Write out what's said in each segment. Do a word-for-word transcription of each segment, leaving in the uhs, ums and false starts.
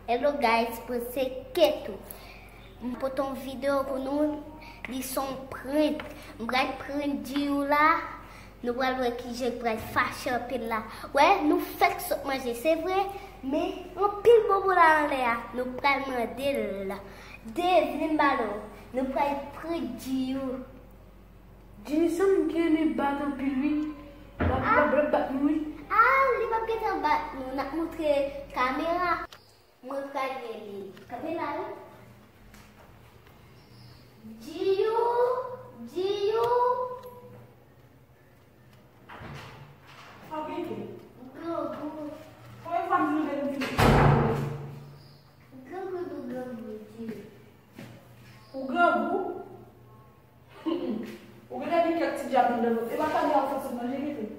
Hello guys, mwen se Ketou. M pote yon videyo pou nou, li se yon prank. M pral prank Diyou la. Nou pral wè kijan l pral fache anpil la. Wè, nou fèk sot manje, se vre, men anpil bobo la anlè a. Nou pral mande l. Devine m ba nou. Nou pral prank Diyou. Diyou sanble ki renmen bat anpil wi. L ap, l ap, l ap bat nou wi. Ah, li p ap gentan bat nou. N ap montre kamera. Mwen pral rele. Kanpe la wi. Diyou, Diyou. Sa w genyen? Grangou. Konbyen fwa m di nou depi m vin isit? Grangou nou grangou, Diyou. Ou grangou? Ou genlè gen kèk ti dyab anndan vant. E pa tande w ap fè sot manje, Ketou?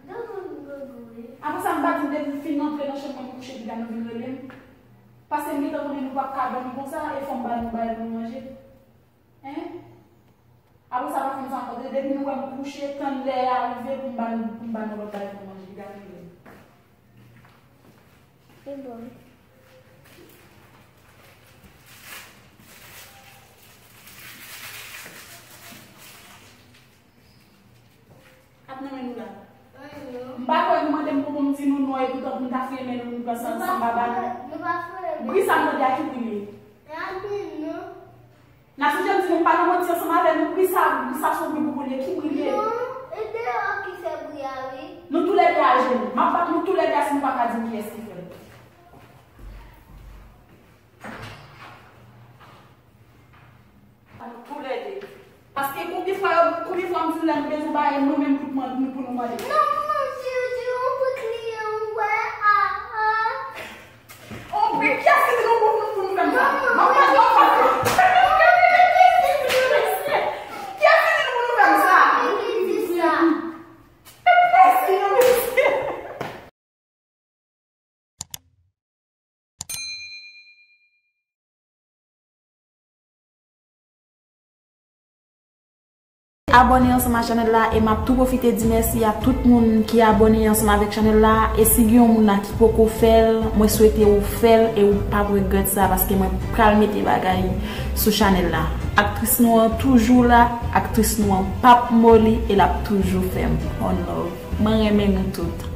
Grangou nou grangou, wi. Apre sa, m pa di w depi m fin antre nan chanm mwen m kouche, piga nou vin rele m? Paske m gentan konnen nou p ap ka dòmi konsa, e fò m ba nou bagay pou nou manje. Hein? Apre sa, pa fè m sa ankò. Depi nou wè m kouche, tann lè a rive pou m ba nou, pou m ba nou lòt bagay pou nou manje. Piga nou rele m. Se bon. Ap nan men nou la. M pa kwè nou mande m pou m di nou non, epi tankou m ta fouye men nou, nou pran san, san baba nou. Nou pa fouye men. Bri sa m tande a, ki bri l ye? N ap sonje m di nou m pa nan manti ansanm avè nou, bri sa, bri sa se yon bri boubou l ye, ki bri l ye? Non, e deyò a ki fè bri a wi. Nou toulède ajenou. M ap bat nou toulède a si nou pa ka di m kiyès ki fè l. Toulède. Paske konbyen fwa yo, konbyen fwa m di nou lè nou bezwen bagay, nou menm pou mande, nou pou nou mande. Non, non, Diyou, Diyou, ou pou kliyan, ou wè, ah, ah. Oh, men kiyès ki di nou pou, pou, pou nou fè m sa? Non, non, m ap pase, m ap pase. Kiyès ki di nou pou nou fè m sa? Kiyès ki di sa? Mèsi, non, mesye. Abòne ansanm a chanèl la, e m ap tou pwofite di mèsi a tout moun ki abòne ansanm avèk chanèl la. E si gen yon moun la ki poko fè l, mwen swete ou fè l e ou p ap regrèt sa, paske mwen pral mete bagay sou chanèl la. Aktris nou an toujou la, aktris nou an p ap moli e l ap toujou fè m. One love. Mwen renmen nou tout.